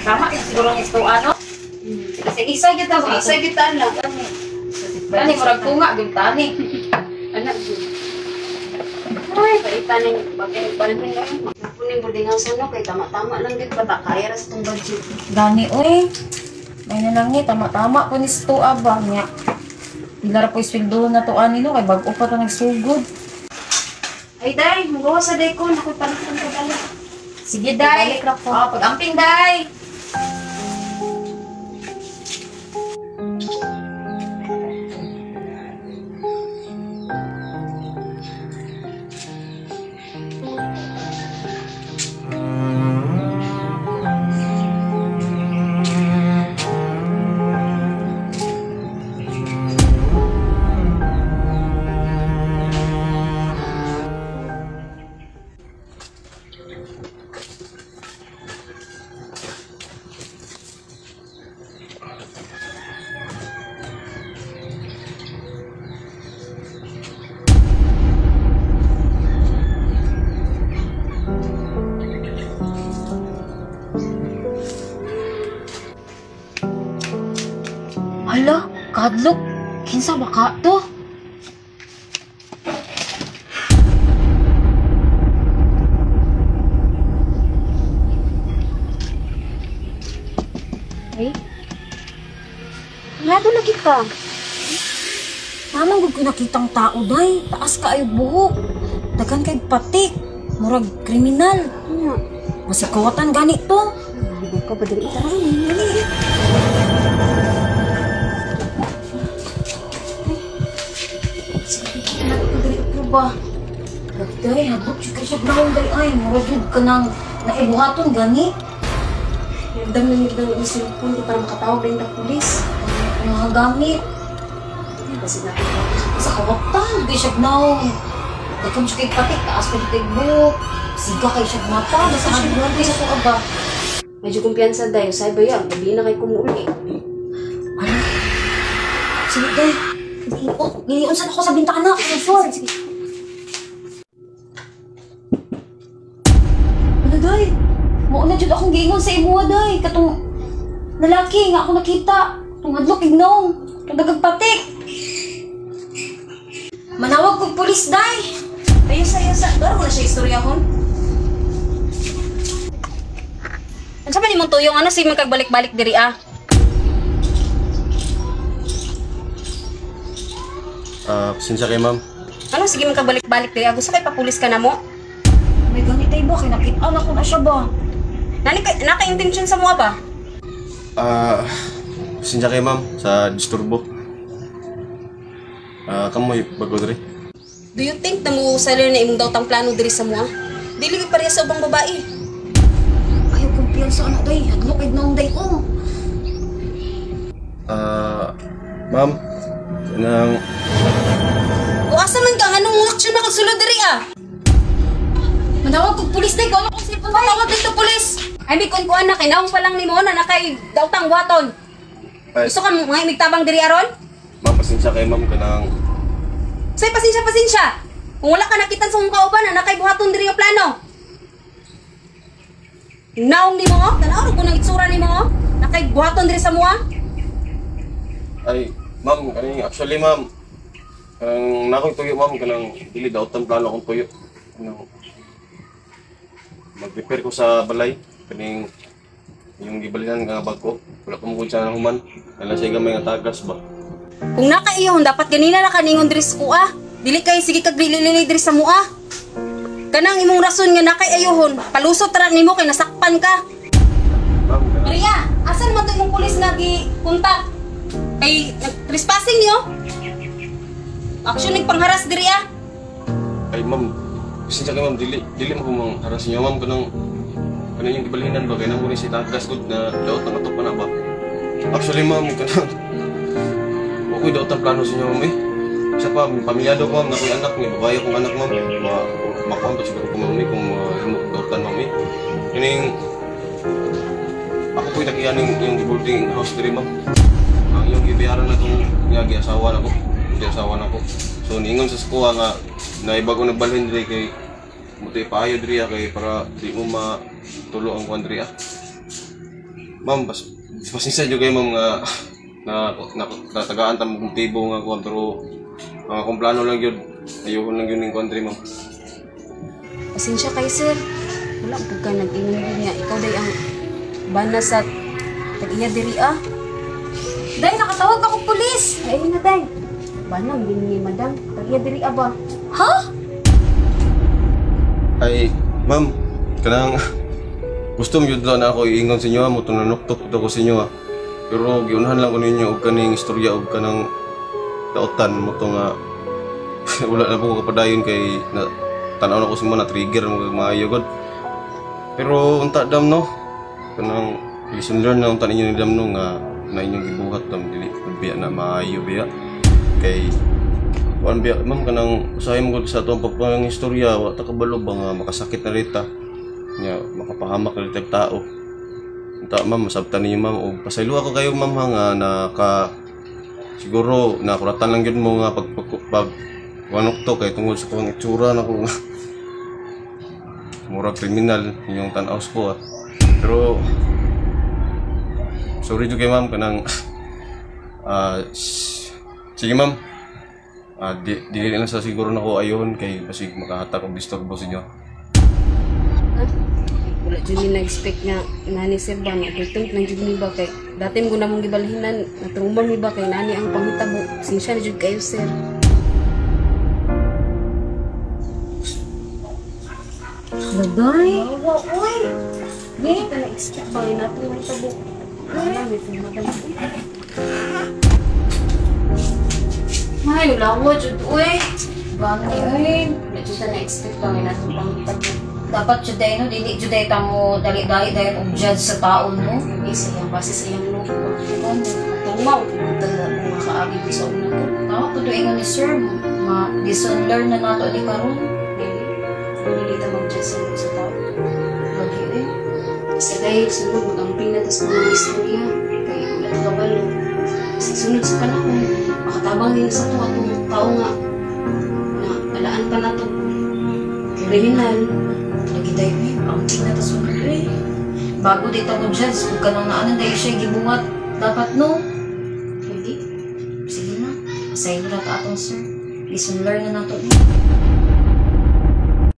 Tama siguro ang isto ano. Isa-isa gyud ta ba? Isa gyud ta na. Tani murag tunga gyud tani. Anak gyud. Ay, paita ning bagay panahon kayo. Napuning boarding house ano kay tama-tama lang gyud bata kaya ra sa tong budget. Gani oy. May na lang ni tama-tama po ni sto ba niya. Pila ra po isweldo na to ani no kay bag-o pa ta nagsugod. Ay day, mugawa sa day ko nakoy palitan ko dala. Sige day. Balik ra ko. Oh, pag-amping day. Hala, kadlok. Kinsa ba ka to? Ay. Lado lagi ka. Tamang gud ko nakitang tao day. Taas kaayo buhok. Daghan kay patik. Murag kriminal. Ano? Masikawatan gani to. Hindi ka ba dali tara? Dali. Ba? Day, hadlok jud kay siya brown day ay. Murag jud ka nang naibuhaton gani. Nagdam na nagdam ang cellphone para makatawag rin ng pulis. Ang mga gamit. Ay, basig natin ko. Sa kawatan, kay siya gnaw. Daghan siya kay patik, taas pa kay buhok. Siga kay siya mata, basta siya kay sa tuwa ba. Medyo kumpiyansa dayo. Say ba yan? Gabi na kay kumuuli. Ano? Sige, day. Giliunsan ako sa bintana. Sure. Sige. Ano, day? Mao na jud akong giingon sa imuha, day. Katong lalaki nga ako nakita. Katong hadlok ignaw. Katong dagang patik. Manawag kog pulis, day. Ayun sa ayun sa. Doro ko na siya istoryahon. Ano sa ba nimong tuyong? Ano si magkagbalik-balik diri ah? Pasensya kay ma'am. Ano sige magkagbalik-balik diri ah? Gusto kay papulis ka na mo? May ganit ay ba? Kay nakita na ko na siya ba? Nani ka naka-intention sa mua ba? Pasensya kay ma'am sa disturbo. Kamoy bago diri. Do you think na mo seller na imong daw tang plano diri sa mua? Dili gyud pareha sa ubang babae. Ayaw kumpiyansa ana, day. Hadlok ignaw day oh. Ma'am, kanang O asa man ka nganong action makagsulod diri ah? Manawag kog pulis, day. Kung ano kong cellphone, Tawag dito pulis. Ay mikon ko anak, kinahong pa lang nimo na nakay daw tang buhaton. Ay, Gusto ka mga imigtabang diri aron? ma'am, pasensya kay ma'am kanang Say pasensya pasensya. Kung wala ka nakitan sa mong kauban na nakay buhaton diri nga plano. Naong nimo oh, tan-aw ra ko nang itsura nimo oh. Nakay buhaton diri sa mua. Ay, ma'am, kaning actually ma'am, kanang nakoy tuyo ma'am kanang dili daw tan plano akong tuyo. Kanang mag-prepare ko sa balay kaning yung gibalinan nga bag ko. Wala pa mo kung saan human. Wala siya gamay nga tagas ba. Kung nakaiyahon dapat ganina ra kaningon diri sa kuha. Dili kay sige kag lili diri sa mua. Kanang imong rason nga nakay ayuhon, palusot ra nimo kay nasakpan ka. Ma'am, kanang Maria, asan man to imong pulis nga gi-contact? Kay trespassing niyo? Action ning pangharas diri ah. Ay ma'am, pasensya kay ma'am, dili dili mo ko mang haras niyo ma'am kanang kanang yung gibalinan ba kay namo ni si tagas gud na daot nga pa na ba. Actually ma'am, kanang ako'y daot ang plano sa inyo ma'am eh. Isa pa, pamilyado ko ma'am, nakoy anak ni babae akong anak ma'am. Makuha pa siguro ko ma'am eh, kung himo dautan ma'am eh. Kining ako po'y nakiya ning yung boarding house diri ma'am. Ang iyong gibayaran na itong nga asawa na ko. Hindi asawa na ko. So niingon sa skuha nga naibago nagbalhin diri kay mutoy paayo diri kay para di mo matulo ang kuan diri ah. Ma'am, pasensya jud kayo, ma'am, nga na, na, natagaan ta mong motibo nga kuan, pero ang akong plano lang yun, ayuhon lang yun yung country, ma'am. Pasensya kay sir. Wala po ka nag-ingon yun nga. Ikaw day ang bana sa tag-iya diri ah. Day, nakatawag ako pulis. Ay na day. Bana din ni madam. Tag-iya diri ah ba? Ha? Ay, ma'am, kanang gusto mo yun lang na ako iingon sa inyo, mo tunanuktok ko sa inyo, ah. Pero giunahan lang ko ninyo og kaning istorya og kanang daotan mo to nga wala na po ko kapadayon kay na tanaw na ko sa mga na trigger mo kag maayo god. Pero unta dam no, kanang lesson learned na unta ninyo ni dam no nga na inyong gibuhat dam dili pud biya na maayo biya. Kay kuan biya ma'am, kanang usahay mo gud sa atong pagpang istorya, wa ta kabalo ba nga makasakit na rita nya, makapahamak na rita tao. Unta ma'am, masabtan ninyo ma'am og pasaylo ako kayo ma'am ha, nga naka siguro nakuratan lang gyud mo nga pag wanok to kay tungod sa kuang itsura nako nga mura kriminal inyong tan-aw sa ko ah. Pero sorry jud kay ma'am, kanang sige ma'am. Ah, di dili lang sa siguro nako ayon kay basig makahatag og disturbo sa inyo. Wala jud ni na-expect nga nani sir ba nga overthink lang jud ni ba kay dati mo na mong gibalhinan natrumang ni ba kay nani ang panghitabo. Pasensya na jud kayo sir. Daday. Wawa oy. Di ka na-expect ba nga nato mahitabo. Wala may madam. Ay, wala ko, jud, uy. Gani, uy. Wala jud ta na-expect ba nga nato panghitabo. Dapat jud day, no? Dili jud day ta mo dali-dali dayon og judge sa taon, no? Ay sa iyang base sa iyang loob. Tumaw pumunta kung makaagi ko sa una to. Tama po ingon ni sir, ma lesson learn na nato ni karon. Dili. Dili ta mag-judge sa tao. Lagi, uy. Sa dahil sunod mag-amping na tas mga istorya kay wala ta kabalo. Sa sunod sa panahon, makatabang din sa tuwa atong tao nga na alaan pa nato kriminal. Lagi day, uy. Amping na ta sunod, uy. Bago day ta mo judge, kung kanang naanan day siya gibungat, dapat no. Lagi. Sige na, pasaylo na ta atong sir. Lesson learn na nato ni.